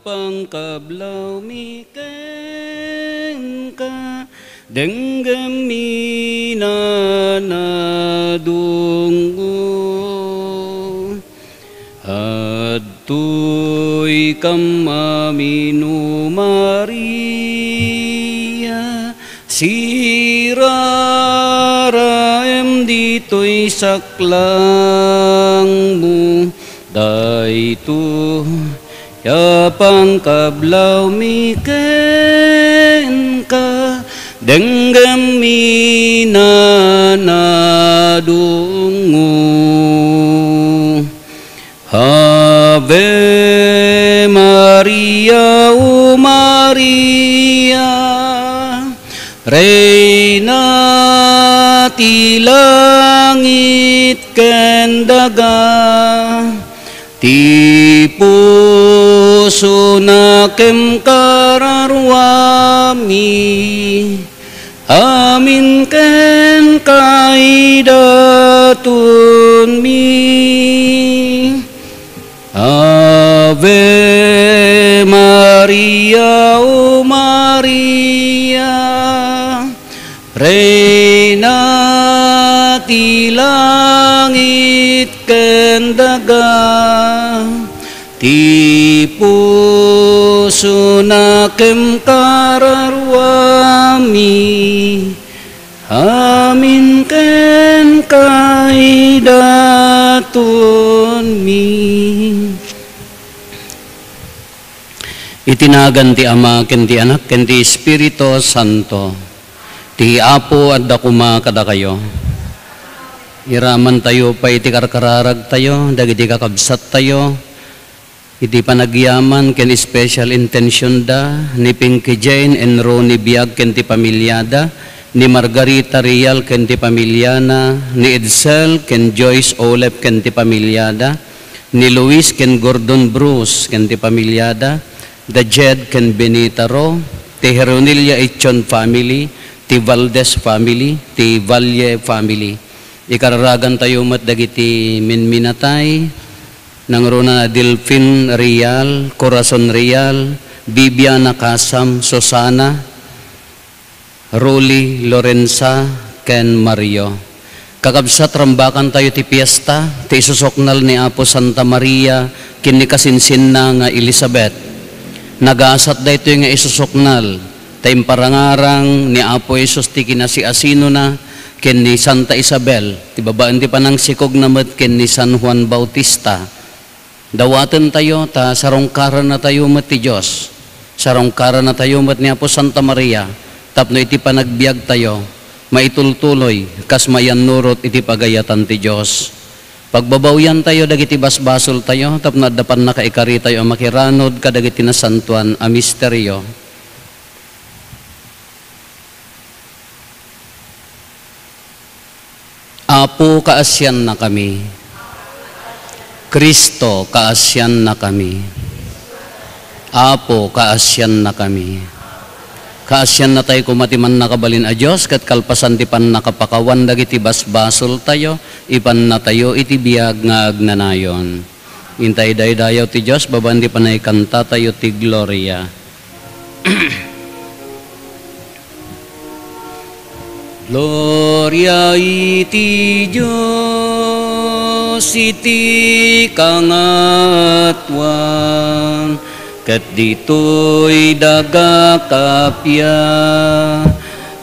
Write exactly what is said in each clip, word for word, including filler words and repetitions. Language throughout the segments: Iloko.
Pangkablawmi kenka, denggemmi nanadungo. Adtoy kammamin, O Maria, siraraem ditoy saklangmo. Daytoy a pangkablawmi kenka, denggemmi nanadungo. Ave Maria, O Maria, Reyna ti langit ken daga, ti pusona ken kararuami, amin ken kaidatonmi. Ave Maria, O Maria, Reyna ti langit ken daga, ti pusona ken kararuami, amin ken kaidatonmi. Iti nagan ti Ama, ken ti Anak, ken ti Espiritu Santo. Ti Apo adda koma kadakayo. Iramantayo pay iti karkararagtayo dagiti kakabsattayo iti panagyaman ken special intentionda, ni Pinky Jane and Ronnie Biag ken ti pamiliada, ni Margarita Real ken ti pamiliana, ni Edsel ken Joyce Olep ken ti pamiliada, ni Luis ken Gordon Bruce ken ti pamiliada, da Jed ken Benita Ro, ti Heronilia Ichon family, ti Valdez family, ti Valle family. Ikararagantayo met dagiti minminatay, nangruna Delfin Real, Corazon Real, Bibiana Kasam, Susana, Ruli, Lorenza, ken Mario. Kakabsat, rambakantayo ti piesta, ti isusuknal ni Apo Santa Maria ken ni kasinsinna nga Elizabeth. Nagasat daytoy nga isusuknal, ta imparangarang ni Apo Jesus ti kinasiasinona ken ni Santa Isabel, ti babaen ti panangsikogna met ken ni San Juan Bautista. Dawatentayo ta sarungkarannatayo met ti Dios. Sarungkarannatayo met ni Apo Santa Maria tapno iti panagbiagtayo, maitultuloy kas mayannurot iti pagayatan ti Dios. Pagbabawiantayo dagiti basbasoltayo tapno adda pannakaikaritayo a makiranod kadagiti nasantoan a misterio. Apo, kaasiannakami. Cristo, kaasiannakami. Apo, kaasiannakami. Kaasiannatayo koma ti Mannakabalin a Dios, ket kalpasan ti pannakapakawan dagiti basbasoltayo, ipannatayo iti biag nga agnanayon. Intaydaydayaw ti Dios babaen ti panaykantatayo ti gloria. Gloria iti Dios iti kangatoan, ket ditoy daga kappia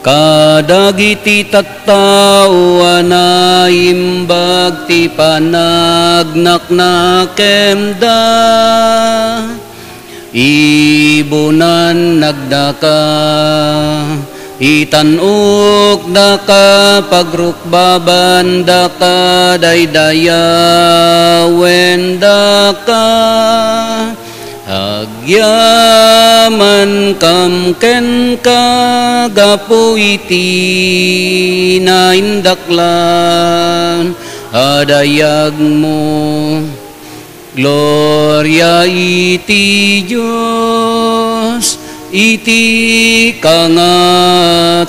kadagiti tattao a naimbag ti panagnaknakemda. Ibunannakdaka, itan-okdaka, pagrukbabandaka, daydayawendaka. Agyamankam kenka gapu iti naindaklan a dayagmo. Gloria iti Dios iti kangatoan.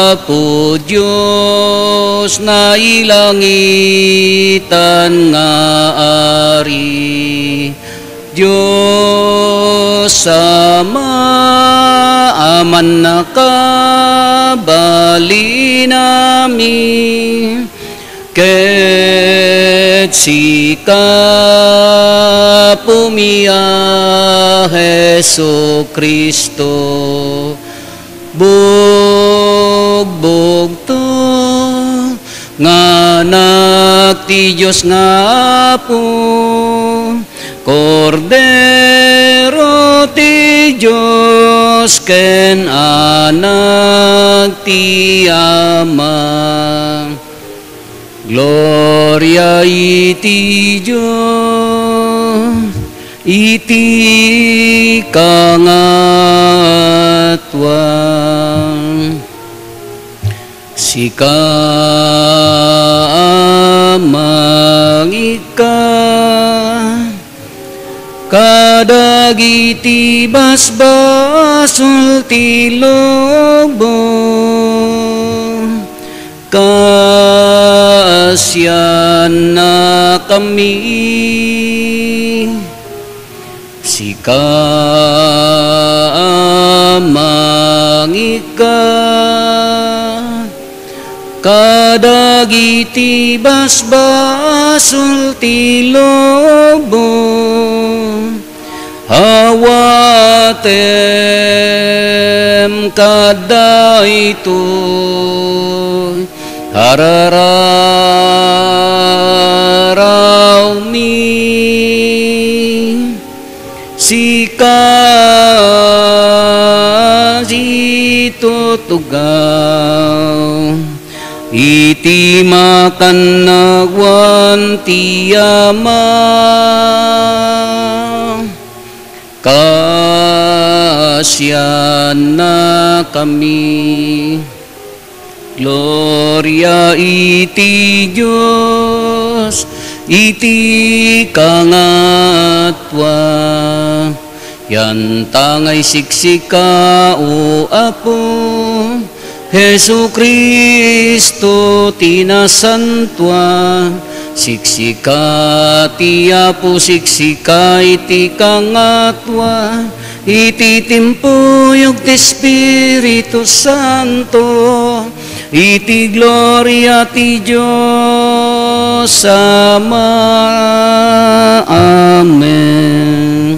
Apo Dios, nailangitan nga Ari, Dios Ama a mannakabalinami, ket sika, Apomi a Jesu-Cristo, bugbugto nga Anak ti Dios nga Apo, Kordero ti Dios ken Anak ti Ama. Gloria iti Dios iti kangatuan. Sika a mangikkan kadagiti basbasol ti lubong, kaasiannakami. Sika a mangikkan kadagiti basbasol ti lubong, awatem kadaytoy a rararawmi. Sika ti tutugaw iti makannawan ti Ama, kaasiannakami. Gloria iti Dios iti kangatuan. Yantangay siksika, O Apo, Jesu-Cristo ti nasantoan. Siksika ti Apo, siksika iti kangatuan. Iti timpuyog ti Espiritu Santo, iti gloria ti Dios Ama. Amen.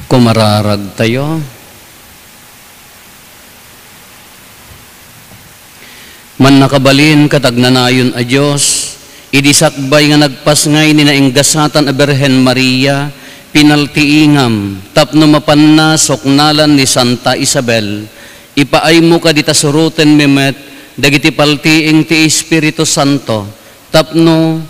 Kumararagtayo. Mannakabalin ket agnanayon a Dios, idi sakbay nga nagpasngay ni nainggasatan a Birhen Maria, pinaltiingam tapno mapanna suknalan ni Santa Isabel, ipaaymo kadi ta surotenmi met dagiti paltiing ti Espiritu Santo tapno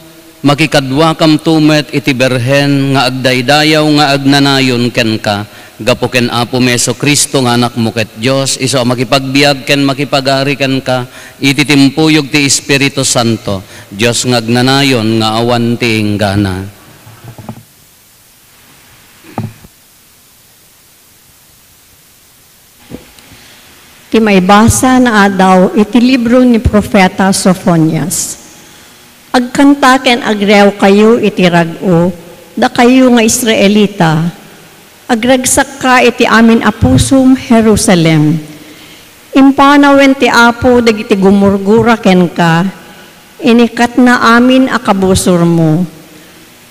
makikaduakamto met iti Birhen nga agdaydayaw nga agnanayon kenka. Gapu ken Apomi Jesu-Cristo nga Anakmo ket Dios, isu a makipagbiag ken makipagari kenka iti timpuyog ti Espiritu Santo, Dios nga agnanayon nga awan ti inggana. Ti maibasa nga adaw iti libro ni Profeta Sofonias. Agkanta ken agriawkayo iti rag-o, dakayo nga Israelita. Agragsakka iti amin a pusom, Jerusalem. Impanawen ti Apo dagiti gumurgura kenka, inikatna amin a kabusormo.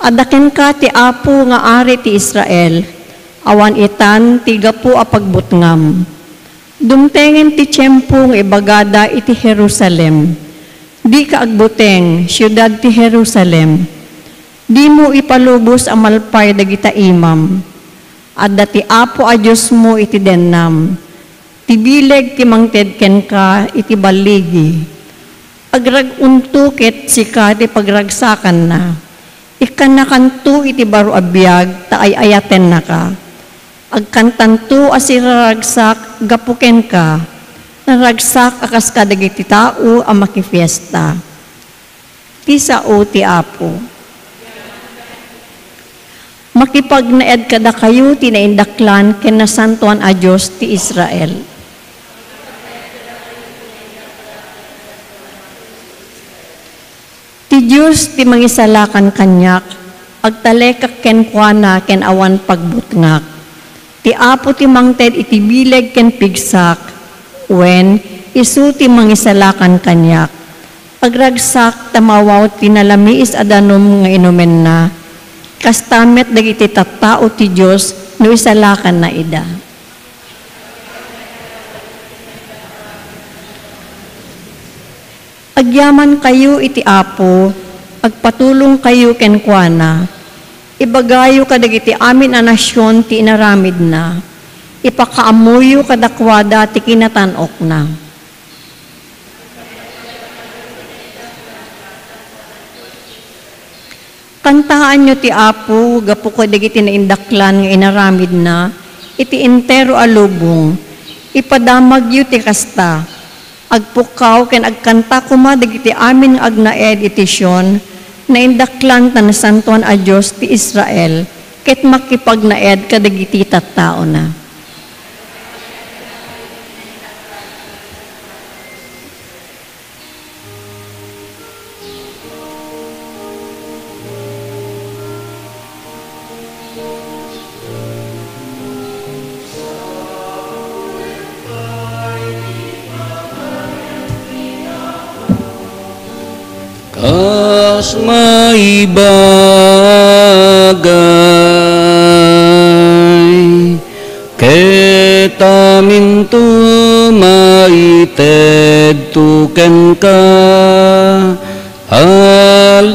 Adda kenka ti Apo nga Ari ti Israel, awan itan ti gapu a pagbutngam. Dumtengen ti tiempo nga ibagada iti Jerusalem, "Dika agbuteng, siudad ti Jerusalem. Dimo ipalubos a malpay dagita imam. Adda ti Apo a Diosmo iti dennam, ti bileg ti mangted kenka iti balligi." Agrag-onto ket sika ti pagragsakanna. Ikkannakanto iti baro a biag ta ay-ayatennaka. Agkantanto a siraragsak gapu kenka. Naragsak a kas kadagiti tao a makifiesta. Ti sao ti Apo. Makipagnaed kadakayo ti naindaklan ken nasantoan a Dios ti Israel. Ti Dios ti mangisalakan kaniak, agtalekak kenkuana ken awan pagbutngak. Ti Apo ti mangted iti bileg ken pigsak, wen, isu ti mangisalakan kaniak. Agragsak ta mawaw ti nalamiis a danum nga inumenna. Kasta met dagiti tattao ti Dios no isalakanna ida. Agyamankayo iti Apo, agpatulongkayo kenkuana. Ibagayo kadagiti amin a nasion ti inaramidna. Ipakaammoyo kadakuada ti kinatan-okna. Kantaanyo ti Apo gapu kadagiti naindaklan nga inaramidna iti entero a lubong. Ipadamagyo ti kasta. Agpukkaw ken agkanta koma dagiti amin nga agnaed iti Sion, naindaklan ta nasantoan a Dios ti Israel, ket makipagnaed kadagiti tattaona. Kas maibagay, ket aminto maitedto kenka. Hallelu-,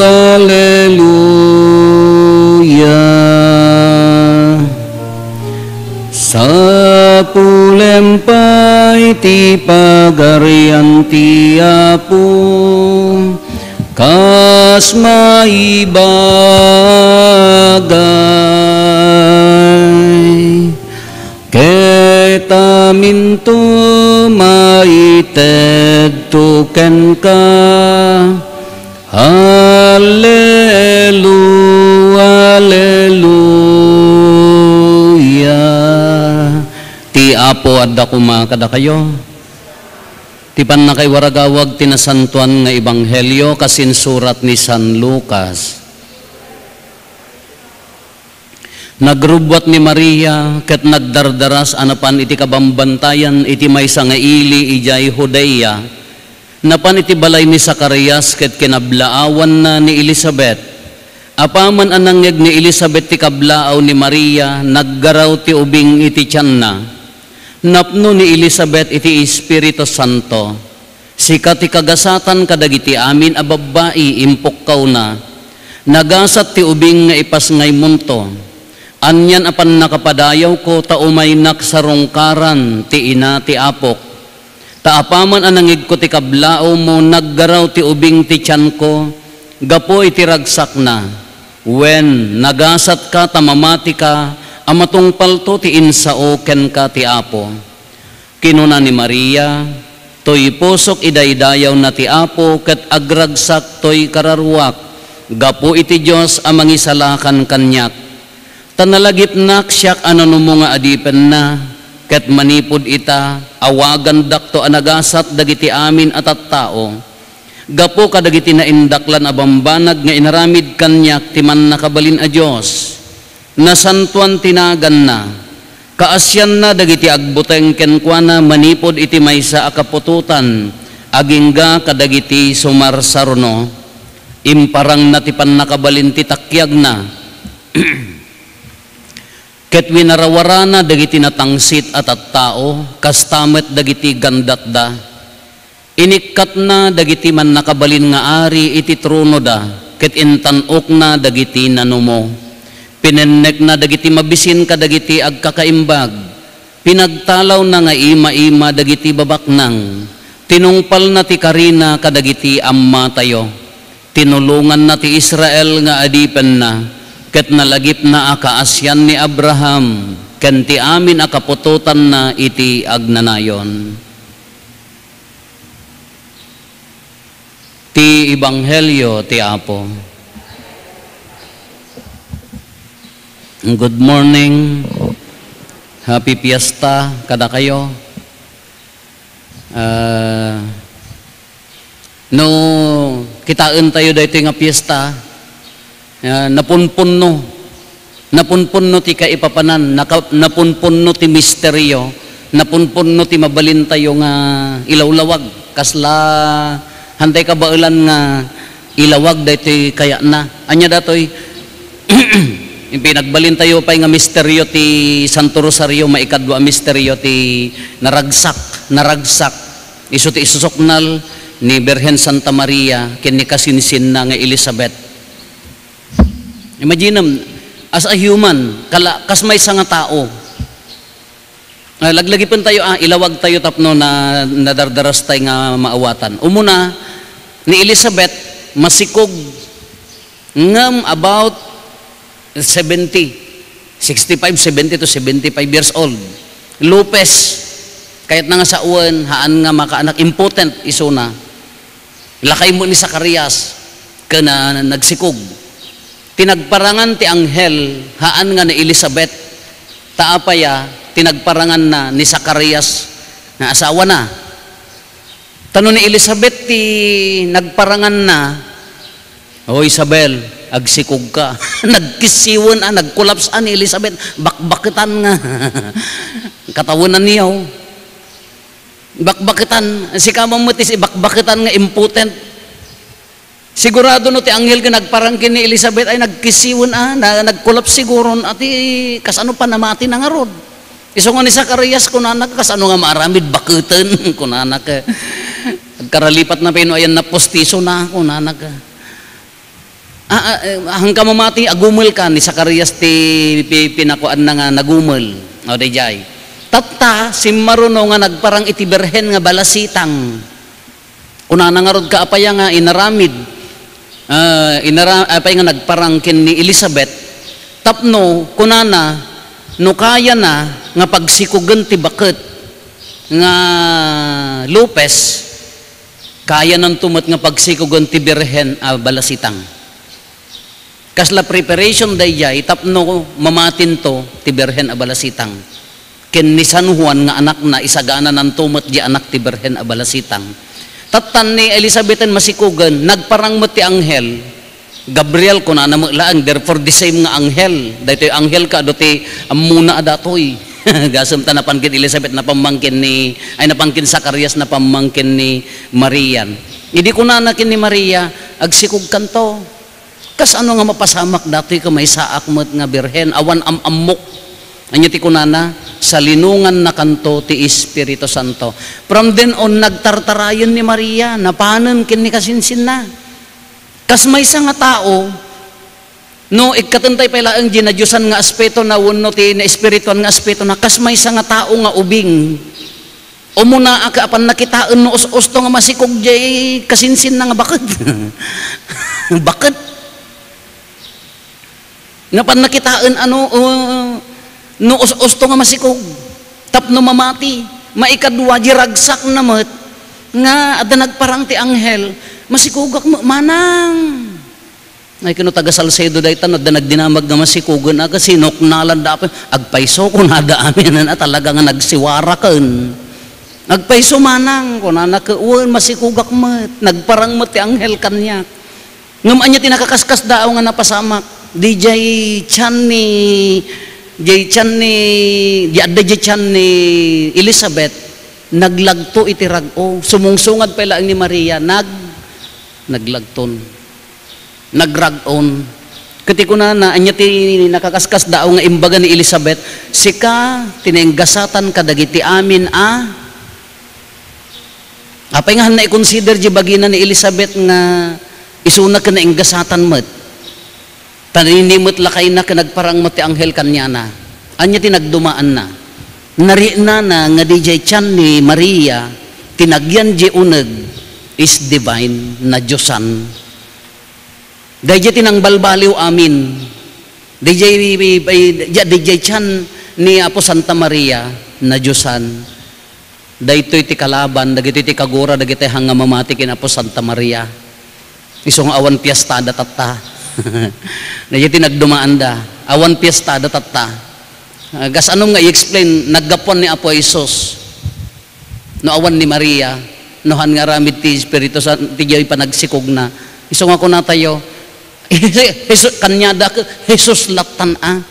Hallelujah. Sapulem pay ti Pagarian ti Apo, kas maibagay. Ket aminto maitedto kenka. Hallelu-, Hallelujah. Ti Apo adda koma kadakayo. Ti pannakaiwaragawag ti nasantoan nga ebanghelio kas insurat ni San Lucas. Nagrubbuat ni Maria ket nagdardaras a napan iti kabambantayan iti maysa nga ili idiay Judea. Napan iti balay ni Zacarias ket kinablaawanna ni Elisabet. Apaman a nangngeg ni Elisabet ti kablaaw ni Maria, naggaraw ti ubing iti tianna. Napno ni Elisabet iti Espiritu Santo. Sika ti kagasatan kadagiti amin a babbai, impukkawna. Nagasat ti ubing nga ipasngaymonto. Anian a pannakapadayawko ta umaynak sarungkaran ti ina ti Apok. Ta apaman a nangngegko ti kablaawmo, naggaraw ti ubing ti tianko gapu iti ragsakna. Wen, nagasatka ta mamatika a matungpalto ti insao kenka ti Apo. Kinuna ni Maria, "Toy pusok idaydayawna ti Apo ket agragsak toy kararuak gapu iti Dios a mangisalakan kaniak. Ta nalagipnak siak a nanumo nga adipenna, ket manipud ita, awagandakto a nagasat dagiti amin a tattao, gapu kadagiti naindaklan a bambanag nga inaramid kaniak ti Mannakabalin a Dios." Nasantoan ti naganna. Kaasianna dagiti agbuteng kenkuana manipud iti maysa a kaputotan, agingga kadagiti sumarsaruno. Imparangna ti pannakabalin ti takiagna. Ket winarawarana dagiti natangsit a tattao, kasta met dagiti gandatda. Inikkatna dagiti mannakabalin nga ari iti tronoda, ket intan-okna dagiti nanumo. Pinennekna dagiti mabisin kadagiti agkakaimbag. Pinagtalawna nga ima-ima dagiti babaknang. Tinungpalna ti karina kadagiti ammatayo. Tinulonganna ti Israel nga adipenna, ket nalagipna a kaasian ni Abraham ken ti amin a kaputotanna iti agnanayon. Ti Ebanghelio ti Apo. Good morning. Happy Fiesta kadakayo. Ah, no kitaentayo daytoy nga fiesta, ah, napunpunno. Napunpunno ti kaipapanan, naka-, napunpunno ti misterio, napunpunno ti mabalintayo nga ilawlawag. Kasla, hantay kabaelan nga ilawag daytoy kayatna. Ania datoy? Pinagbalintayo pay nga misterio ti Santo Rosario, maikadua a misterio ti naragsak, naragsak. Isu ti isusuknal ni Birhen Santa Maria ken ni kasinsinna nga Elizabeth. Imaginem, as a human, kala-, kas maysa nga tao. Ah, laglagipentayo, ah, ilawagtayo tapno na, nadardarastay nga maawatan. Umuna, ni Elizabeth, masikog, ngem about seventy, sixty-five, seventy to seventy-five years old. Lupes, kayatna nga sawen, haan nga makaanak, impotent, isuna. Lakay met ni Zacarias, ken, ah, nagsikog. Ti nagparangan ti anghel, haan nga ni Elizabeth. Ta apay a, ti nagparanganna ni Zacarias nga asawana. Ta no ni Elizabeth ti nagparanganna, "O Isabel, agsikogka." Nagkissiwen a, nagkolaps a ni Elizabeth, bakbaketan nga. Katawenanyo. Bakbaketan, sika man met ti bakbaketan nga impotent. Sigurado no ti anghel nga nagparang ken ni Elizabeth ay nagkissiwen a, na, nagkolaps siguron a ti kasano pa namati na ngarud. Isu nga ni Zacarias, kunana, "Kasano nga maaramid, baketen?" kunana ka. Agkaralipat na pay no ayan napustiso na, kunana ka. Ah, ah, eh, hangka mamati, agumel ka ni Zacarias ti pi-, pinakuan na nga nagumel. O, dayjay. Tatta, simmaruno nga nagparang iti Birhen nga balasitang. Kunana ngarud ka, apay a nga inaramid, ah, inara-, apay nga nagparang ken ni Elizabeth, tapno kunana, no kayana nga pagsikogen ti baket nga lupes, kayananto met nga pagsikogen ti Birhen a balasitang. Kasla preparation dayjay tapno mamatinto ti Birhen a balasitang. Ken ni San Juan nga anakna, isaganananto met di anak ti Birhen a balasitang. Tattan ni Elizabeth a masikogen, nagparang met ti anghel. Gabriel, kunana met laeng, therefore the same nga anghel. Daytoy anghel kaadu ti ammona a datoy. Gasem ta napan ken Elizabeth, napammangkin ni, ay, napan ken Zacarias, napammangkin ni Maria. Idi kunana ken ni Maria, "Agsikogkanto." Kasano nga mapasamak datoy ket maysaak met nga birhen, awan am-ammok. Ania ti kunana? Salinongannakanto ti Espiritu Santo. From then on, nagtartarayen ni Maria, napanen ken ni kasinsinna. Kas maysa nga tao, no ikkatentay pay laeng di nadiosan nga aspeto na wenno ti naespirituan nga aspeto na, kas maysa nga tao nga ubing, Umuna a, apan nakitaen no us-usto nga masikog jay kasinsinna nga baket. Baket. Napan nakitaen ano, uh, no us-usto nga masikog. Tapno mamati. Maikadua, di ragsakna met nga adda nagparang ti anghel, "Masikogak met, manang." Ay, kano taga Salcedo dayta, no adda nagdinamag nga masikogen, aga sinuknalan da, agpayso, kunada amin, a talaga nga nagsiwaraken. "Agpayso manang," kunana, "ket wen, masikogak met, nagparang met ti anghel kaniak." Ngem ania ti nakakaskas daaw nga napasamak? Dijay tian ni, dijay tian ni, di adda dijay tian ni Elizabeth, naglagto iti rag-o. Sumungsungad pay laeng ni Maria, nag-, naglagton. Nagrag-on. Ket kunana, ania ti nakakaskas daaw nga imbaga ni Elizabeth, "Sika ti nainggasatan kadagiti amin a." Apay nga han naikonsider di bagina ni Elizabeth nga isuna ken nainggasatan met? Ta ni met lakayna ken nagparang met ti anghel kaniana. Ania ti nagdumaanna? Narinnana nga dijay tian ni Maria, ti nagyan di uneg is divine, nadiosan. Dayjay ti nangbalbaliw amin. Dayjay, dayjay tian ni Apo Santa Maria, nadiosan. Daytoy ti kalaban, dagitoy ti kagura, dagiti hang nga mamati ken Apo Santa Maria. Isu nga awan piestada tatta. Dayta ti nagdumaanda. Awan piestada tatta. Ah, kas anum nga i-explain, naggapuan ni Apo Jesus. No awan ni Maria, no han nga aramid ti Espiritu Santo, ti diay panagsikogna. Isu nga kunatayo, Jesus, kaniada, Jesus lattan a.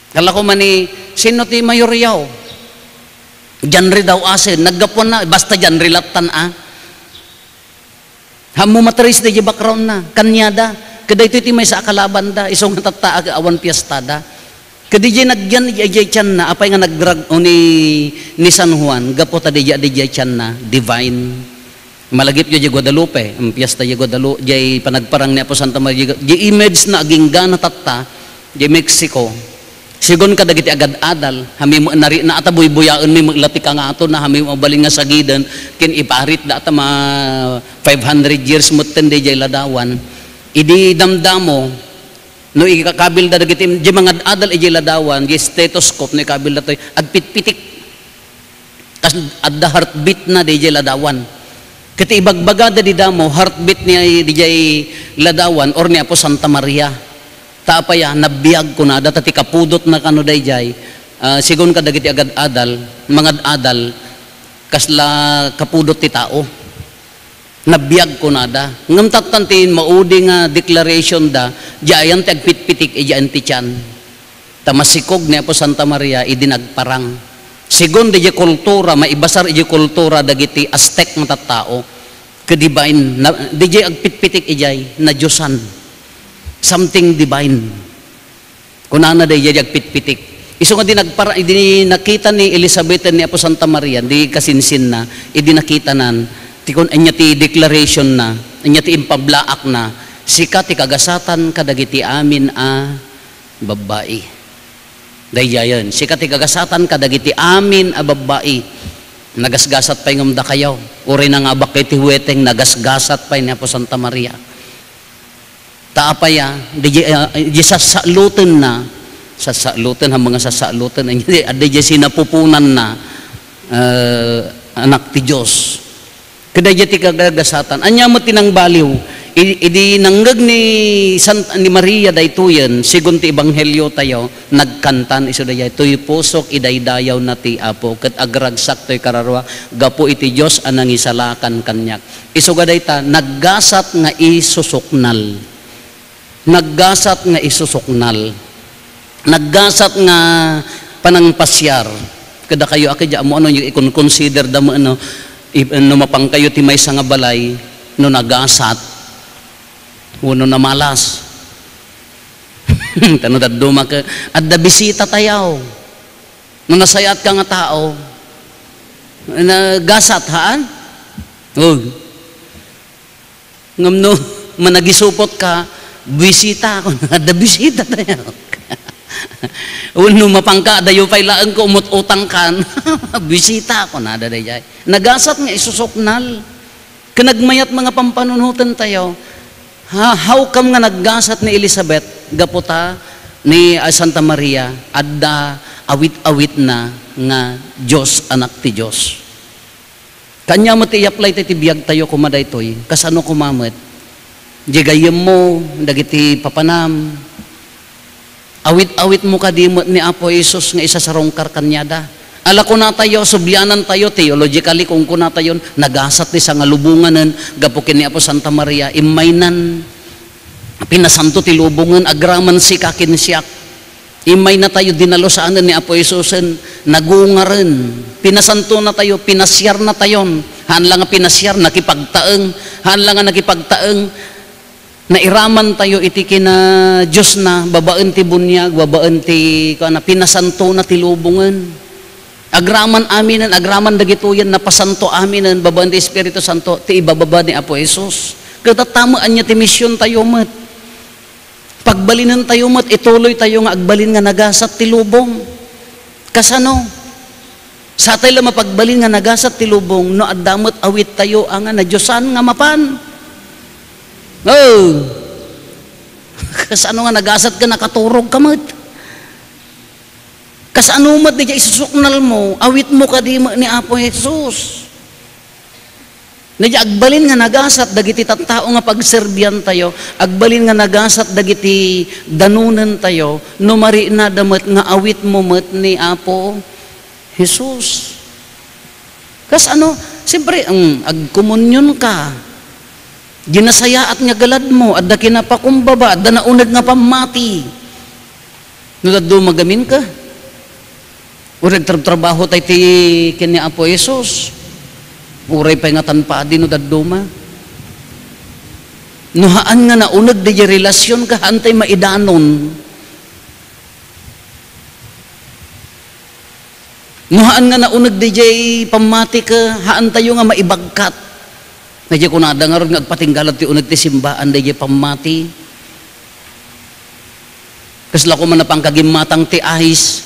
Kala ko man ni, sino ti mayoryaw? Dianri daw asin, naggapuan na, basta dianri lattan a. Hammo matres daydiay background na, kaniada. Kadaytoy ti maysa a kalabanda, isu nga tatta a awan piestada. Kadi diay nagyan, diay, diay tianna, apay nga nagrag-, o ni, ni San Juan, gapu ta diay, diay, diay tianna, divine. Malagipyo diay Guadalupe, ang piyesta diay Guadalupe, diay panagparang ni Apo Santa Maria, diay image na agingga na tatta, diay Mexico. Sigun kadagiti agad-adal, hamimo nari na ata buybuyaen mi met la ti kangato na hamimo balin nga sagiden, ken iparit da ata ma five hundred years metten diay ladawan. Idi damdamo, no ikakabilda dagiti, diay mangad-adal idiay ladawan, diay stethoscope, no ikabilda toy, agpitpitik. Kas adda heartbeat na diay ladawan. Ket ibagbagada di damo, heartbeat ni diay ladawan or ni Apo Santa Maria. Ta apay a, nabiag kunada, ta ti kapudot na kano daydiay, ah, sigun kadagiti agad-adal, mangad-adal, kasla kapudot ti tao. Nabiag kunada. Ngem tattan ti maudi nga declaration da, diay ayan ti agpitpitik, idiay ayan ti tian. Ta masikog ni Apo Santa Maria idi nagparang. Sigun diay kultura, maibasar idiay kultura dagiti Aztec nga tattao. Ket divine, na, diay agpitpitik idiay, nadiosan. Something divine. Kunana daydiay agpitpitik. Isu nga di nagpara-, di nakita ni Elizabeth ni Apo Santa Maria, di kasinsinna, idi nakitanan, ti kun-, ania ti declaration na, ania ti impablaak na, "Sika ti kagasatan kadagiti amin a babbai." Daydiayen, "Sika ti kagasatan kadagiti amin a babbai." Nagasgasat pay ngem dakayo. Uray nangabak kayo ti huweteng, nagasgasat pay ni Apo Santa Maria. Ta apay a, di, ah, di sassalutenna, sassaluten, ha, mga sassaluten, di, di sinapupunanna, eh, Anak ti Dios. Kadaydiay ti kagagasatan. Ania met ti nangbaliw? I-, idi nangngeg ni San-, ni Maria daytoyen, sigun ti ebanghelio tayo, nagkantan isu daydiay, "Toy pusok, idaydayawna ti Apo, ket agragsak toy kararua, gapu iti Dios a nangisalakan kaniak." Isuga dayta, naggasat nga isusuknal. Naggasat nga isusuknal. Naggasat nga panangpasiar. Kadakayo a, kadya, ammo ano, ikonconsider da mo, ano, if, no mapangkayo ti maysa nga balay, no nagasat, wenno namalas. Tano dadduma ka, adda bisita tayo. No nasayaat ka nga tao, nagasat, haan? Oh. Ngem no managisupot ka, "Bisita," kunada, "Bisita tayo." Wenno mapangka, "Adayo pay laeng ko umut-utang kan." "Bisita," kunada daydiay. Nagasat nga isusuknal. Ken nagmayat mga pampanunoten tayo. Ha, how come nga naggasat ni Elizabeth? Gapu ta ni, ah, Santa Maria, adda awit-awitna nga Dios, Anak ti Dios. Ania met ti i-apply tayo ti biag tayo koma daytoy? Kasano koma met? Diay gayyemmo, dagiti papanam, awit-awitmo kadi met ni Apo Jesus nga isasarungkar kaniada. Ala, kunatayo, sublianan tayo, theologically, kung kunatayon, nagasat ti sangalubonganen, gapu ken ni Apo Santa Maria, immaynan, pinasanto ti lubongen, agraman sika ken siak. Immaynatayo dinalusanen ni Apo Jesusen, nagungaren. Pinasantonatayo, pinasiarnatayon. Haan la nga pinasiar, nakipagtaeng. Haan la nga nakipagtaeng. Nairamantayo iti kina Diosna, babaen ti buniag, babaen ti, kuana, pinasantona ti lubongen. Agraman aminen, agraman dagitoyen, napasanto aminen, babaen ti Espiritu Santo, ti ibababa ni Apo Jesus. Ket tatta met, ania ti mision tayo met? Pagbalinen tayo met, ituloy tayo nga agbalin nga nagasat ti lubong. Kasano? Satay la mapagbalin nga nagasat ti lubong, no adda met awit tayo a nga nadiosan nga mapan. Oh! Kasano nga nagasat ka, nakaturog ka met? Kasano met diay isusuknal mo, awit mo kadi met ni Apo Jesus? Nga di agbalin nga nagasat dagiti tattao nga pagserbiantayo, agbalin nga nagasat dagiti danonentayo, no marinada met nga awitmo met ni Apo Jesus. Kas ano, siyempre, mm, agkomunionka. Di nasayaat nga galadmo, adda kinapakumbaba, adda nauneg nga pammati. No dadduma gamin ka, uray agtrabtrabaho tay ti ken ni Apo Jesus. Uray pay nga tan padi no dadduma. No haan nga nauneg diay relasion ka, haan tay maidanon. No haan nga nauneg diay pammati ka, haan tayo nga maibagkat. Nga diay kunada ngarud nga agpatinggalan ti uneg ti simbaan diay pammati. Kasla koma napangkagimmatang ti ice.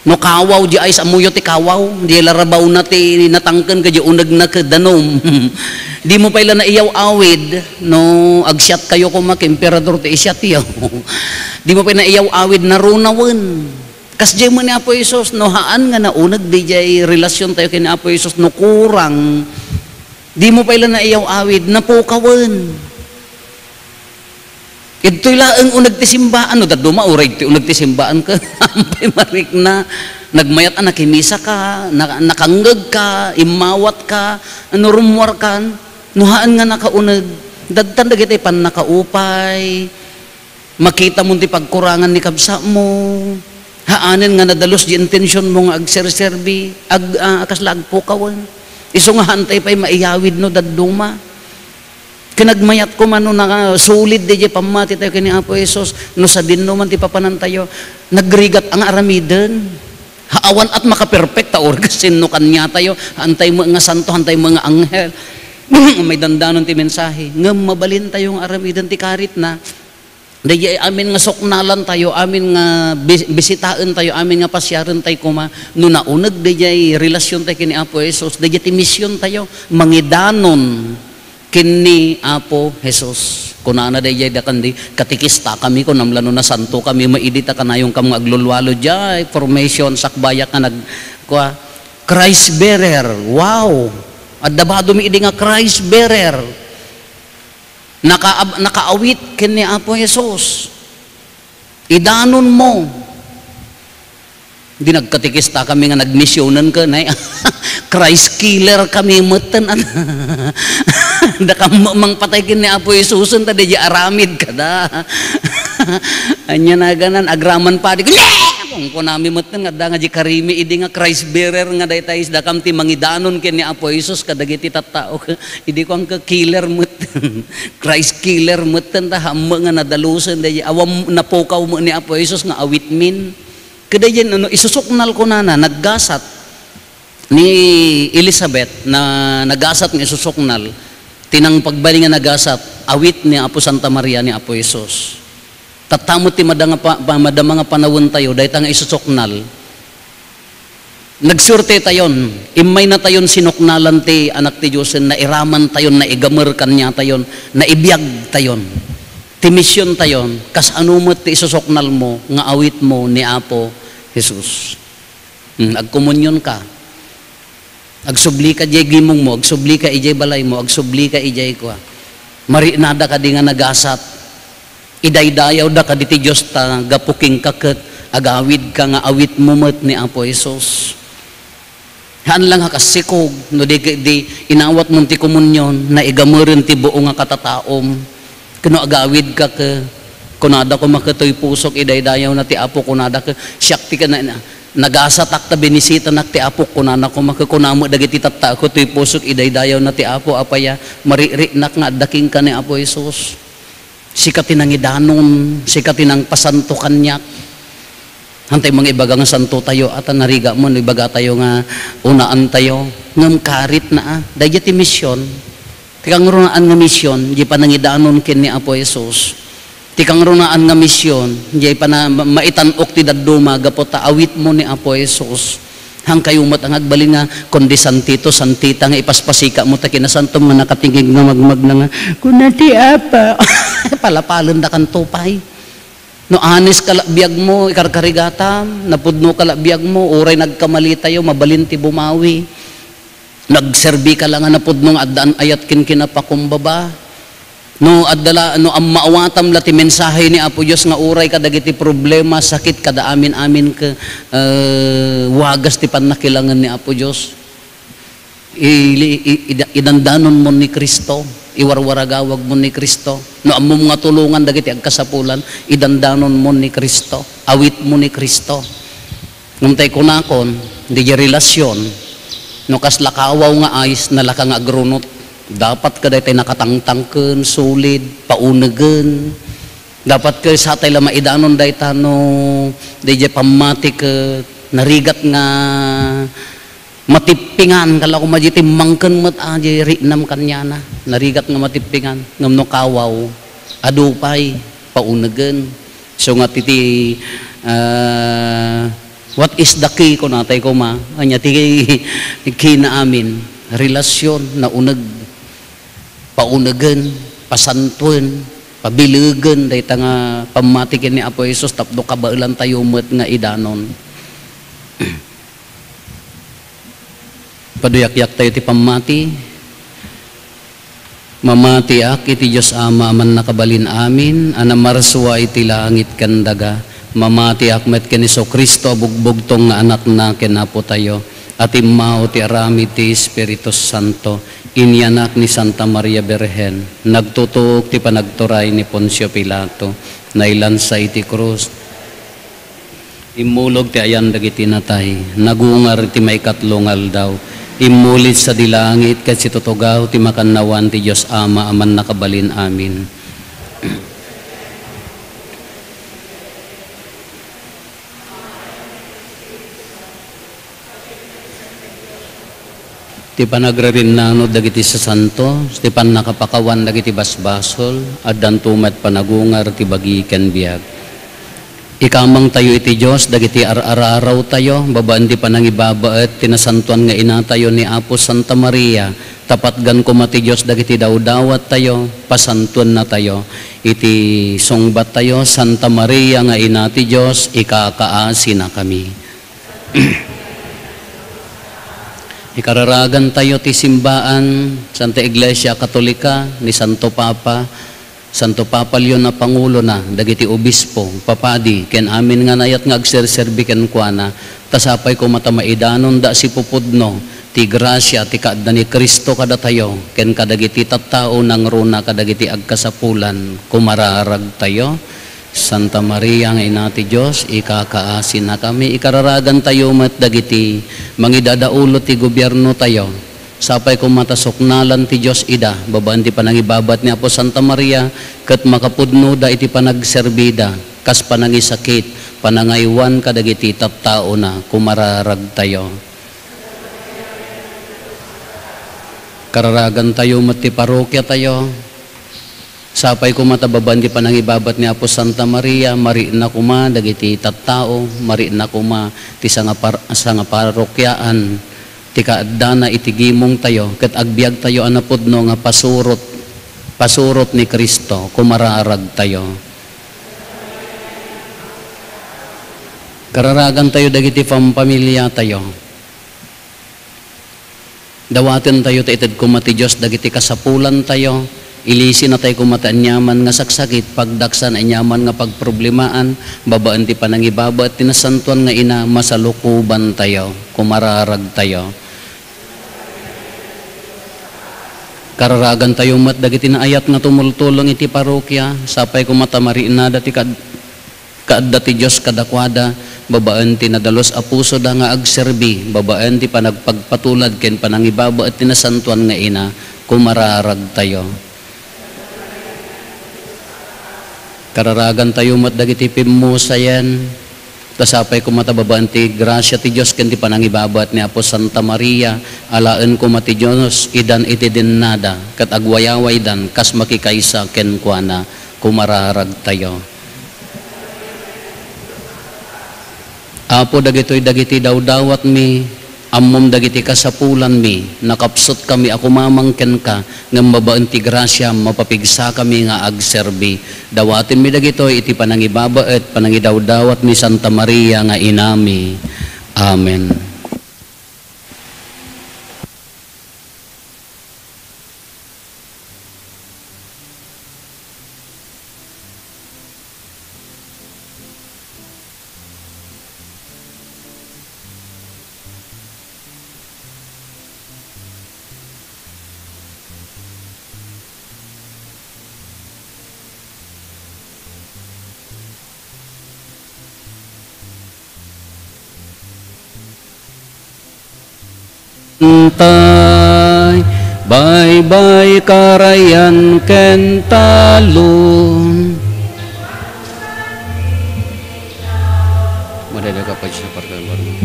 No kawaw diay ice, ammoyo ti kawaw, diay larabawna ti natangken ket diay unegna ket danum. Dimo pay la naiyaw-awid, no agsiat kayo koma ket emperador ti isiatyo. Dimo pay naiyaw-awid, narunawen. Kasdiay met ni Apo Jesus, no haan nga nauneg diay relasiontayo ken ni Apo Jesus, no kurang, dimo pay la naiyaw-awid, napukawen. Idtoy laeng uneg ti simbaan, no dadduma uray ti uneg ti simbaan ka, ampay marikna, nagmayat a nakimisaka, na-, nakangngegka, immawatka, no rummuarkan, no haan nga nakauneg, dadtan dagiti pannakaupay, makitamon ti pagkurangan ni kabsatmo, haanen nga nadalus ti intensionmo nga agserserbi, ag-, ah, kasla agpukawen. Isu nga haantay pay maiyawid no dadduma. Ken nagmayat koma no nakasulid diay pammatitayo ken ni Apo Jesus, no sadinno man ti papanantayo, nagrigat a nga aramiden. Ha, awan at makaperpekta, orga sinno kaniatayo, haantay met nga santo, haantay met nga anghel. May dandanon ti mensahe. Ngem mabalintayo nga aramiden ti karitna. Daydiay amin nga suknalantayo, amin nga bis-, bisitaentayo, amin nga pasiarentayo koma, no nauneg daydiay relasiontayo ken ni Apo Jesus, daydiay ti misiontayo, mangidanon ken ni Apo Jesus. Kunana daydiay dakan di, katekistakami, kunam la no nasantokami, maidi ta kanayongkam nga aglulualo diay formation, sakbayak nga nag-, kua, Christ bearer. Wow! Adda badomi idi nga Christ bearer. Nakaab-, nakaawit ken ni Apo Jesus. Idanonmo. Di nagkatekista kami nga nagmisionen ken, ay, Christ killer kami metten. Dakam mangpatay ken ni Apo Jesusen, ta di aramid kada. Ania naganan, agraman padi. Kung kunami metten, nga adda nga di karimi, idi nga Christ bearer nga dayta is dakam ti mangidanon ken ni Apo Jesus kadagiti tattao. Idi kuanka killer met. Christ killer metten ta, hammo nga nadalusen, daydiay awan napukaw met ni Apo Jesus nga awitmin. Kadaydiay, ano, isusuknal kunana, naggasat ni Elizabeth na nagasat nga isusuknal, ti nangpagbali nga nagasat, awit ni Apo Santa Maria ni Apo Jesus. Tatta met ti mada nga pa-, pa-, madama nga panawentayo, dayta nga isusuknal. Nagsuertetayon, immaynatayon sinuknalan ti Anak ti Diosen, nairamantayon, naigamer kaniatayon, naibiagtayon. Ti misiontayon, kasano met ti isusuknalmo nga awitmo ni Apo Jesus? Hmm, agkomunionka. Agsublika idiay gimongmo, agsublika idiay balaymo, agsublika idiay kua. Marinada kadi nga nagasat. Idaydayawda kadi ti Diosta gapu kenka ket agawidka nga awitmo met ni Apo Jesus. Haan lang a kasikog, no di, di inawatmon ti komunion, naigameren ti buo nga katataom. Ken no agawidka ket, kunada koma ket toy pusok, idaydayawna ti Apo, kunada ket, siak ti ken-, na-, nagasatak ta binisitanak ti Apo, kunana koma ket, kuna met dagiti tattao ket toy pusok, idaydayawna ti Apo, apay a, maririknak nga adda kenka ni Apo Jesus. Sika ti nangidanon, sika ti nangpasanto kaniak. Hantay mangibaga nga santotayo, ata narigat mo no ibagatayo nga unaantayo. Ngem karitna a, daydiay ti mision. Ti kangrunaan nga mision, diay panangidanon ken ni Apo Jesus. Ti kangrunaan nga mision, diay pana-, ma-, maitan-ok ti dadduma gapu ta awitmo ni Apo Jesus. Hankayo met nga agbalin nga, kundi santito, santita nga ipaspasikam ta kinasantom nga nakatingig nga magmagna nga, "Kuna ti Apa." Palapalendakanto pay. No anis ka la biagmo, ikarkarigatam, napudno ka la biagmo, uray nagkamalitayo, mabalin ti bumawi. No agserbika la nga napudno nga addaan ayat ken kinapakumbaba, no adda la, no ammawatam la ti mensahe ni Apo Dios nga uray kadagiti problema, sakit, kada amin-amin ket, eh, wagas ti pannakilangen ni Apo Dios. Ili-, i-, ida-, idandanonmo ni Cristo, iwarwaragawagmo ni Cristo. No ammom nga tulongan dagiti agkasapulan, idandanonmo ni Cristo, awitmo ni Cristo. Ngem tay kunakon, diay relasyon, no kasla kawaw nga ice, nalaka nga agrunot. Dapat kadaytay nakatangtangken, solid, paunegen. Dapat ket satay la maidanon dayta no diay pammati ket narigat nga matippingan, kala ko madi timmangken met a di riinam kaniana. Narigat nga matippingan, ngem no kawaw, adu pay, paunegen. So nga ti, ti, ah, what is the key, kunatay koma? Ania ti kinaamin? Relasyon, nauneg, paunegen, pasantoen, pabilegen, dayta nga pammati ken ni Apo Jesus tapno kabaelantayo met nga idanon. Paduyakyak tayo ti pammati. Mamatiak iti Dios Ama a mannakabalin amin, a namarsua iti langit ken daga. Mamatiak met ken Jesu-Cristo a bugbugtong nga Anakna ken Apo tayo, a timmao ti aramid ti Espiritu Santo, inyanak ni Santa Maria Birhen, nagtutuok ti panagturay ni Poncio Pilato, nailansa iti krus. Immulog ti ayan dagiti natay, nagungar iti maikatlo nga aldaw. Immuli sadi langit ket situtugaw ti makannawan ti Dios Ama a mannakabalin amin. Ti panagririnnano dagiti sasanto, ti pannakapakawan dagiti basbasol, addanto met panagungar ti bagi ken biag. Ikamangtayo iti Dios dagiti ar-ararawtayo, babaen ti panangibabaet ti nasantoan nga inatayo ni Apo Santa Maria, tapatgan koma ti Dios dagiti dawdawattayo, pasantuennatayo iti sungbattayo. Santa Maria nga Ina ti Dios, ikakaasinakami. Ikararagantayo ti simbaan, Santa Iglesia Katolika, ni Santo Papa, Santo Papa Leon a pangulona, dagiti obispo, papadi, ken amin nga naayat nga agserserbi kenkuana, ta sapay koma ta maidanonda a sipupudno ti grasia ti kaadda ni Cristo kadatayo, ken kadagiti tattao nangruna kadagiti agkasapulan. Kumararagtayo. Santa Maria nga Ina ti Dios, ikakaasinakami. Ikararagantayo met dagiti mangidadaulo ti gobiernotayo. Sapay koma ta suknalan ti Dios ida, babaen ti panangibabaet ni Apo Santa Maria, ket makapudnoda iti panagserbida, kas panangisakit, panangaywan kadagiti tattaona. Kumararagtayo. Kararagantayo met ti parokiatayo. Sapay koma ta babaen ti panangibabaet ni Apo Santa Maria, marikna koma dagiti tattao, marikna koma ti sangapar-, sangaparokiaan ti kaaddana iti gimongtayo, ket agbiagtayo a napudno nga pasurot, pasurot ni Cristo. Kumararagtayo. Kararagantayo dagiti pampamiliatayo. Dawatentayo ta ited koma ti Dios dagiti kasapulantayo, ilisinatayo koma ti aniaman nga saksakit, pagdaksan aniaman nga pagproblemaan, babaen ti panangibabaet ti Nasantoan nga Ina, masalukobantayo, kumararagtayo. Kararagantayo met dagiti naayat nga tumultulong iti parokia, sapay koma ta mariknada ti kad-, kaadda ti Dios kadakuada, babaen ti nadalus a pusoda nga agserbi, babaen ti panagpagpatulad ken panangibabaet ti Nasantoan nga Ina, kumararagtayo. Kararagantayo met dagiti pimmusayen, ta sapay koma ta babaen ti grasia ti Dios ken ti panangibabaet ni Apo Santa Maria, alaen koma ti Dios idan iti dennada, ket agwayawaydan kas makikaysa kenkuana, kumararagtayo. Apo, dagitoy dagiti dawdawatmi, ammom dagiti kasapulanmi, nakapsutkami a kumamang kenka, ngem babaen ti grasiam, mapapigsakami nga agserbi. Dawatenmi dagitoy iti panangibabaet, panangidawdawat ni Santa Maria nga Inami. Amen. Tay, baybay, karayan, ken talon. Madada ka pa sa parkan barmo.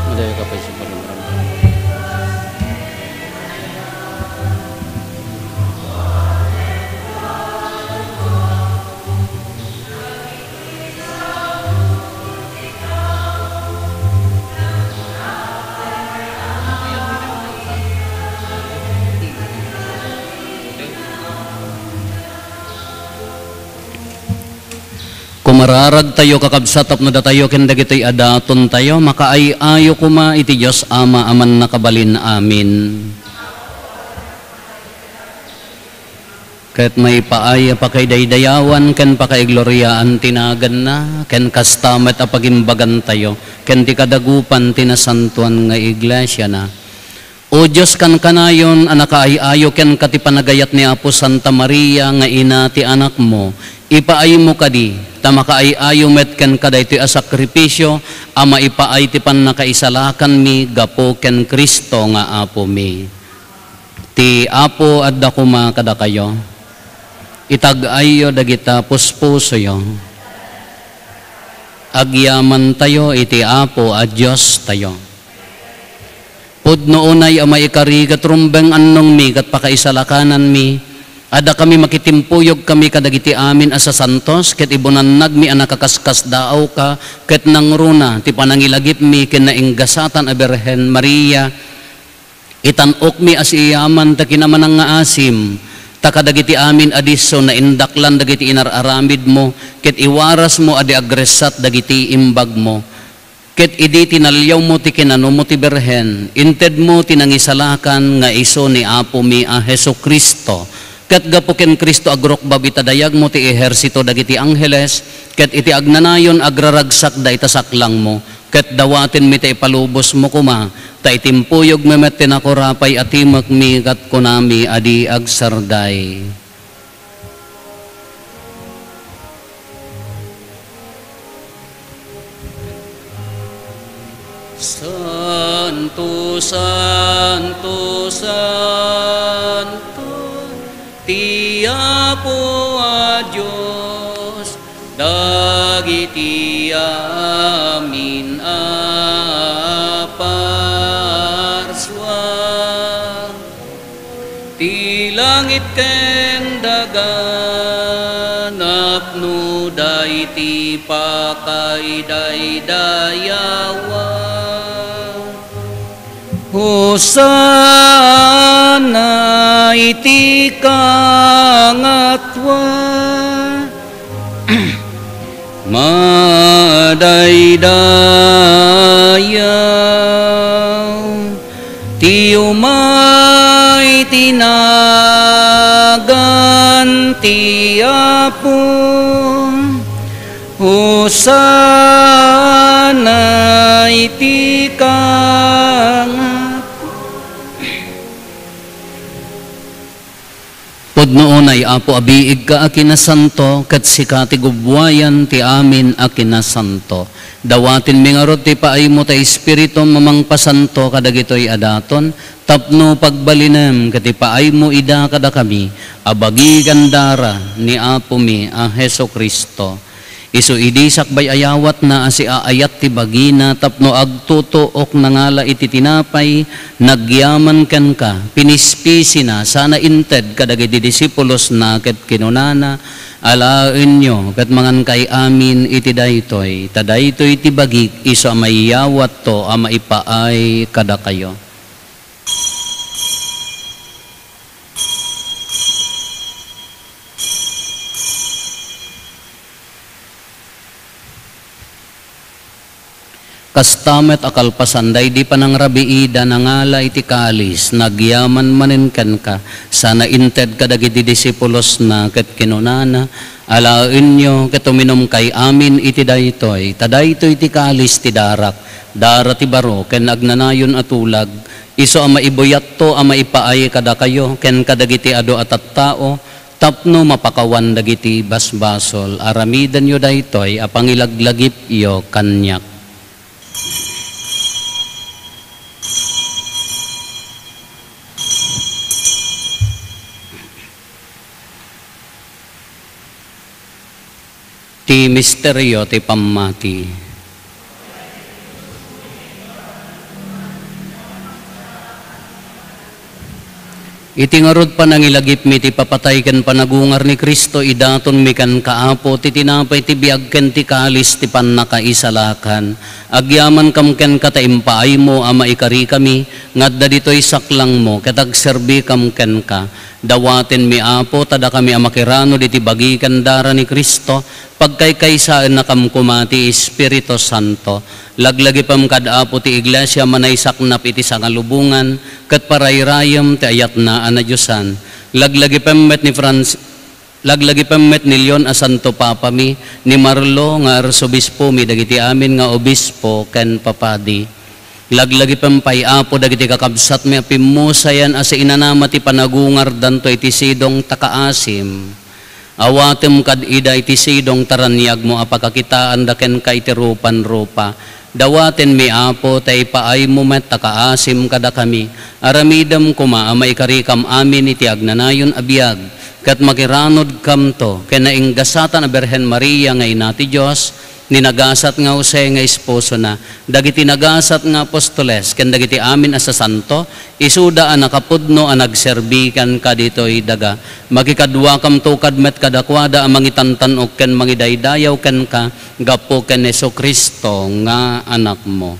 Madaya ka pa sa parang-parang. Kumararagtayo, kakabsat, tapno datayo ken dagitoy a datontayo, makaay-ayo koma iti Dios Ama a Mannakabalin. Amen. Ket maipaay a pakaidaydayawan ken pakaigloriaan ti naganna, ken kasta met a pagimbagantayo ken ti kadagupan ti nasantoan nga iglesiana. O Dios, kankanayon a nakaay-ayo kenka ti panagayat ni Apo Santa Maria nga ina ti Anakmo, ipaaymo kadi, ta makaay-ayo met kenka daytoy a sakrifisio a maipaay ti pannakaisalakanmi gapu ken Cristo nga Apomi. Ti Apo adda koma kadakayo. Itag-ayyo dagita puspusoyo. Agyamantayo iti Apo a Diostayo. Pudno unay a maikari ket rumbeng annongmi ket pakaisalakananmi, a dakami makitimpuyogkami kadagiti amin a sasantos ket ibunannagmi a nakaskaskasdaawka ket nangruna ti panangilagipmi ken nainggasatan a Birhen Maria. Itan-okmi a siyaman ta kinamanang nga asim, ta kadagiti amin a disso naindaklan dagiti inar-aramidmo, ket iwarasmo a di agressat dagiti imbagmo. Ket idi tinaliawmo ti kinanumo ti Birhen, intedmo ti nangisalakan nga isu ni Apomi a Jesu-Cristo. Ket gapu ken Cristo agrukbab ita dayagmo ti ehersito dagiti angheles, ket iti agnanayon agraragsakda ita saklangmo. Ket dawatenmi ta ipalubosmo koma, ta itimpuyogmi met ti nakurapay a timekmi ket kunami a di agsarday. Santo, santo, santo, ti Apo a Dios, dagiti amin a parsua, ti langit ken daga, napnoda iti pakaidaydayawa. Hosanna iti kangatoan. Madaydayaw ti umay ti nagan ti Apo. Hosanna iti kangatoan. Pudno unay, Apo, a biigka a kinasanto, ket sika ti gubbuayan ti amin a kinasanto. Dawatenmi ngarud ti paaymo ta Espiritum a mangpasanto kadagitoy a daton, tapno pagbalinem ket ipaaymo ida kadakami a bagi ken dara ni Apomi a Jesu-Cristo. Isu idi sakbay a yawatna a siaayat ti bagina tapno agtutuok nangala iti tinapay, nagyaman kenka, pinispisina, sana inted kadagiti disipulosna ket kinunana, "Alaenyo ket mangankay amin iti daytoy, ta daytoy ti bagik isu a maiyawatto a maipaay kadakayo." Kasta met a kalpasan daydi panangrabiida, nangala iti kalis, nagyaman manen kenka, sana inted kadagiti disipulosna ket kinunana, "Alaenyo ket uminumkay amin iti daytoy, ta daytoy ti kalis ti darak, Dara ti baro ken agnanayon a tulag, isu a maibuyatto a maipaay kadakayo ken kadagiti adu a tattao tapno mapakawan dagiti basbasol. Aramidenyo daytoy a pangilaglagipyo kaniak. Ti misterio ti pammati. Iti ngarud, panangilagipmi ti papatay ken panagungar ni Cristo, idatonmi kenka, Apo, ti tinapay ti biag ken ti kalis ti pannakaisalakan. Agyamankam kenka ta impaaymo a maikarikami nga adda ditoy saklangmo, ket agserbikam kenka. Dawatenmi, Apo, ta dakami a makiranod iti bagi ken dara ni Cristo, pagkaykaysaennakam koma ti Espiritu Santo. Laglagipem kad, Apo, ti Iglesia a manaysaknap iti sangalubongan ket parayrayem ti ayatna a nadiosan. Laglagipem met ni Franz-, laglagipem met ni Leon a Santo Papami, ni Marlo nga Arsobispomi, dagiti amin nga obispo ken papadi. Laglagipem pay, Apo, dagiti kakabsatmi a pimmusayan a siinanama ti panagungardanto iti sidong ta kaasim. Awatem kad ida iti sidong ta raniagmo a pakakitaanda kenka iti rupan-rupa. Dawatenmi, Apo, ta ipaaymo met ta kaasim kadakami. Aramidem koma a maikarikam amin iti agnanayon a biag, ket makiranodkamto ken nainggasatan a Birhen Maria nga Ina ti Dios, ni nagasat nga Jose nga esposona, dagiti nagasat nga apostoles, ken dagiti amin a sasanto, isuda a nakapudno a nagserbi kenka ditoy daga. Makikaduakamto kad met kadakuada a mangitantan-ok ken mangidaydayaw kenka gapu ken Jesu-Cristo nga Anakmo.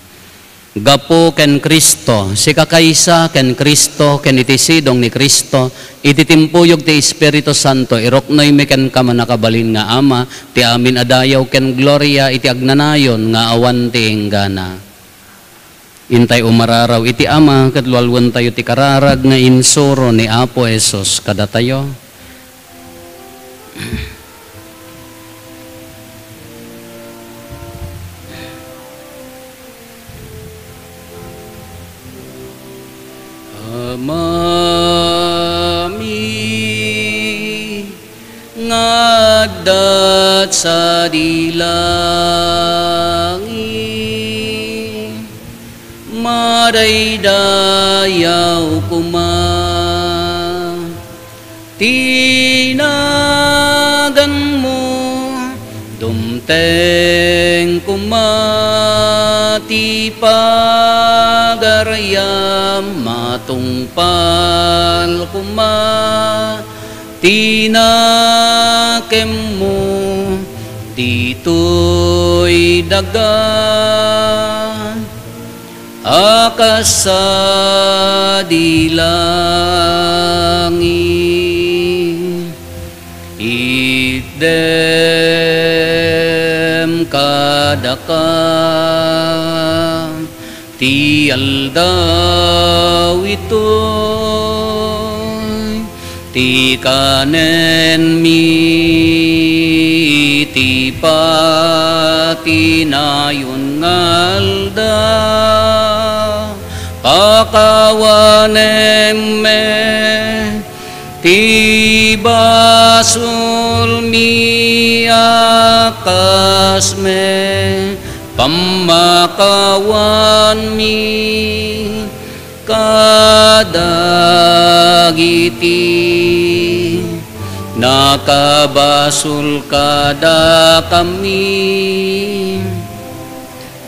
Gapu ken Cristo, sika kaysa ken Cristo, ken iti sidong ni Cristo, iti timpuyog ti Espiritu Santo, iruknoymi kenka, mannakabalin nga Ama, ti amin a dayaw ken gloria iti agnanayon nga awan ti inggana. Intay umararaw iti Ama, ket lualuentayo ti kararag nga insuro ni Apo Jesus kadatayo. Amami nga adda sadi langit, madaydayaw koma ti naganmo, dumteng koma ti pagariam, matungpal koma ti nakemmo ditoy daga a kas sadi langit. Itdem kadaka ti aldaw itoy, ti kanenmi iti patinayon nga aldaw. Pakawanem met ti basolmi a kas met pammakawanmi kadagiti nakabasol kadakami.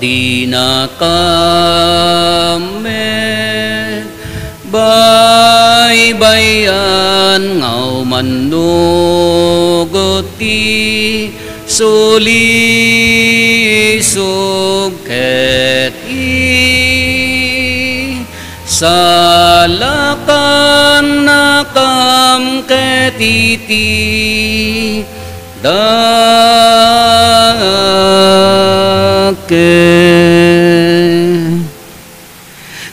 Dinakam met baybay-an nga umannugot ti sulisog ket isalakannakam ket iti dakkel.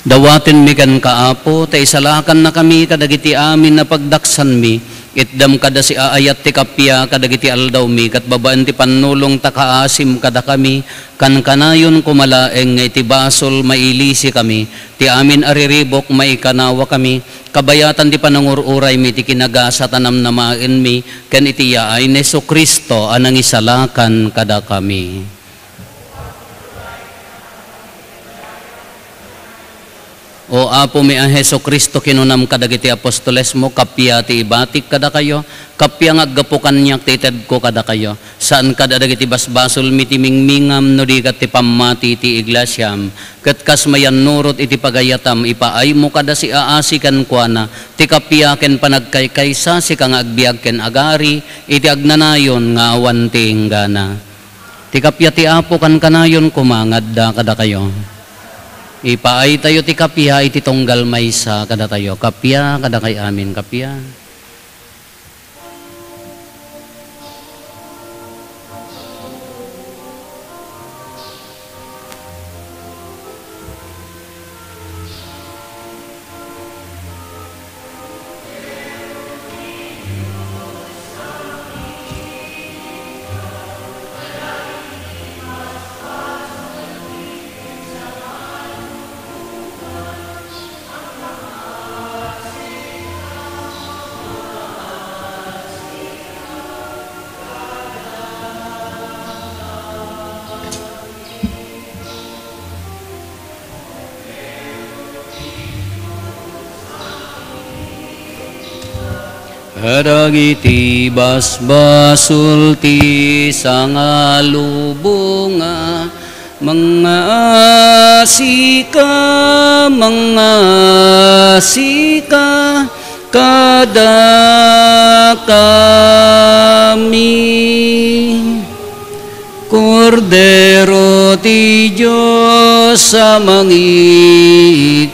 Dawatenmi kenka, Apo, ta isalakannakami kadagiti amin a pagdaksanmi, Itdem kada siaayat ti kappia kadagiti aldawmi, ket babaen ti pannulong ta kaasim kadakami, kankanayon koma laeng nga iti basol mailisikami, ti amin a riribuk maikanawakami, kabayatan ti panangur-uraymi ti kinagasat a namnamaenmi, ken iti yaay ni Jesu-Cristo a nangisalakan kadakami. O Apomi a Jesu-Cristo, kinunam kadagiti apostolesmo, kappia ti ibatik kadakayo, kappia nga aggapu kaniak ti itedko kadakayo. Saan kada dagiti basbasolmi ti mingmingam no di ket ti pammati ti iglesiam. Ket kas mayannurot iti pagayatam, ipaaymo kada siaasi kenkuana ti kappia ken panagkaykaysasika nga agbiag ken agari iti agnanayon nga awan ti inggana. Ti kappia ti Apo kankanayon koma nga adda kadakayo. Ipaaytayo ti kappia iti tunggal maysa kadatayo. Kappia kadakay amin, kappia. Kadagiti basbasol ti sangalubongan, mangngaasika, mangngaasika kadakami. Kordero ti Dios a mangikkat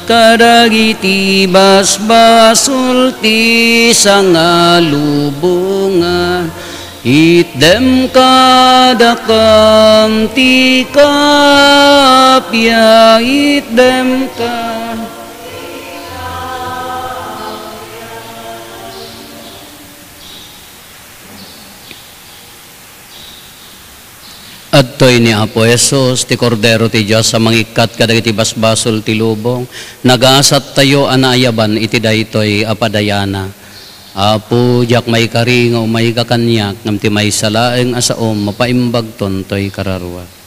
kadagiti basbasol ti sangalubongan, itdem kadakam ti kappia, itdem ka. Adtoy ni Apo Jesus, ti Kordero ti Dios a mangikkat kadagiti basbasol ti lubong. Nagasattayo a naayaban iti daytoy a padayana. Apo, diak maikari nga umayka kaniak, ngem ti maysa laeng a saom, mapaimbagton toy kararuak.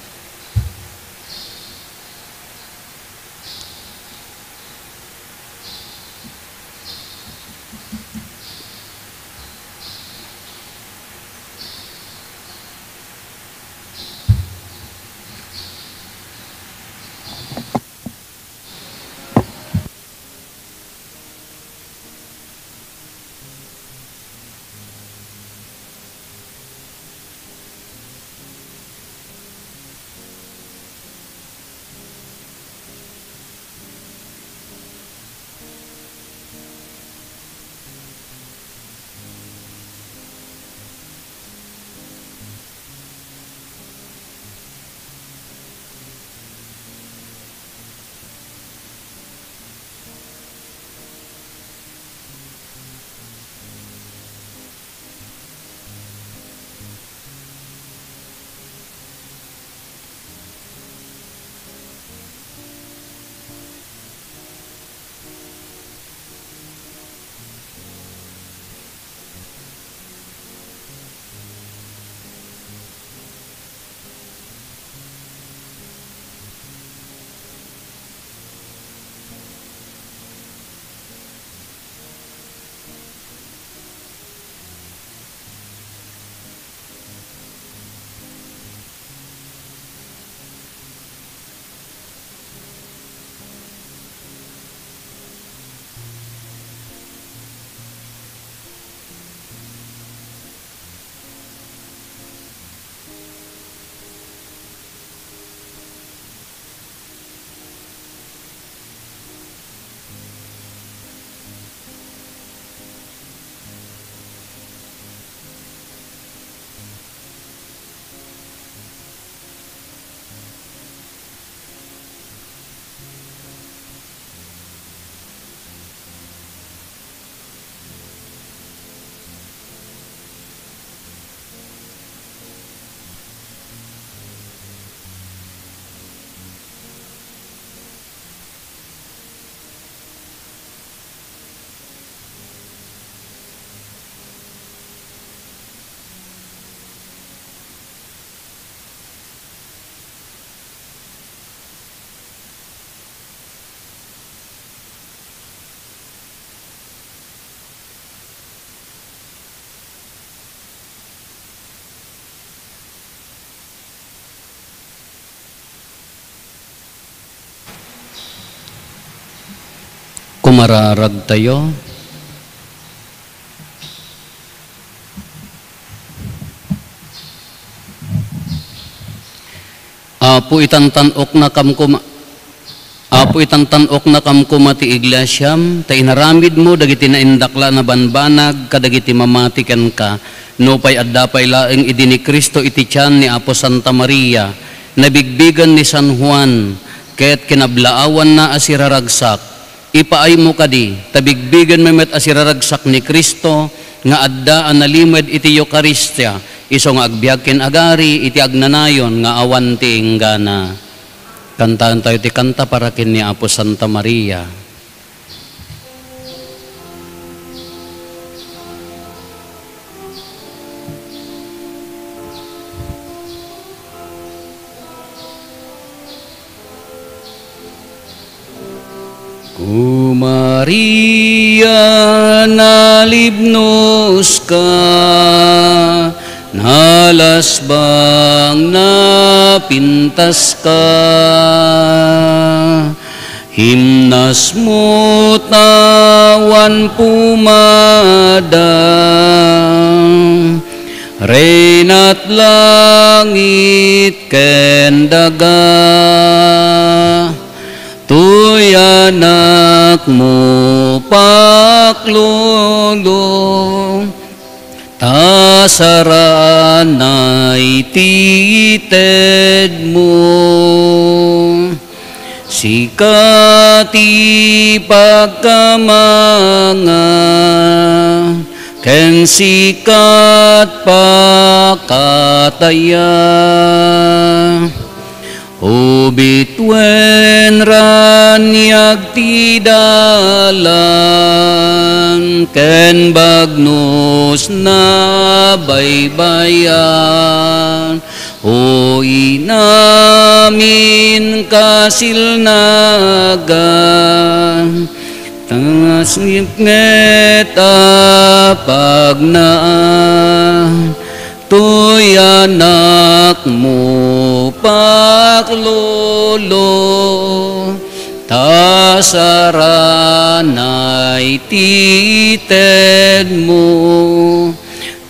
Mararagtayo. Apo, itantan-oknakam koma, Apo, itantan-oknakam koma ti iglesiam, ta inaramidmo dagiti naindakla a nabanbanag kadagiti mamati kenka, nupay adda pay laeng idi ni Cristo iti tian ni Apo Santa Maria, nabigbigen ni San Juan, ket kinablaawanna a siraragsak. Ipaaymo kadi, ta bigbigenmi met a siraragsak ni Cristo nga adda a nalimed iti Eukaristia, isu nga agbiag ken agari iti agnanayon nga awan ti inggana. Kantaentayo ti kanta para ken ni Apo Santa Maria. O Maria, nalibnoska, nalasbang, napintaska. Himnasmo ta awan pumada, Reynat langit ken daga. Toy anakmo, paklolo, ta saranay ti tedmo. Sika ti pagkamangan, ken sika ti pakatayan. O bituen, raniag ti dalan, ken bagnos nabaybayan. O inamin kasilnagan, ta sipnget a pagnaan. Toy anakmo, paklolo, ta saranay ti tedmo.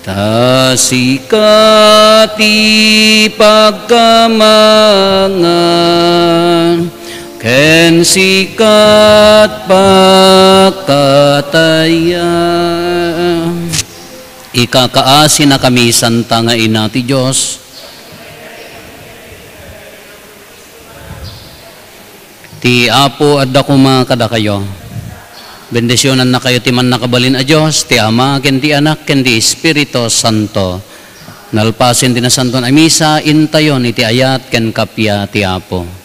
Ta sika ti pagkamangan, ken sika ti pakatayan. Ikakaasinakami, Santa nga Ina ti Dios. Ti Apo adda koma kadakayo. Bendisionannakayo ti Mannakabalin a Dios, ti Ama, ken ti Anak, ken ti Espiritu Santo. Nalpasen ti Nasanton a Misa, intayon iti ayat ken kappia ti Apo.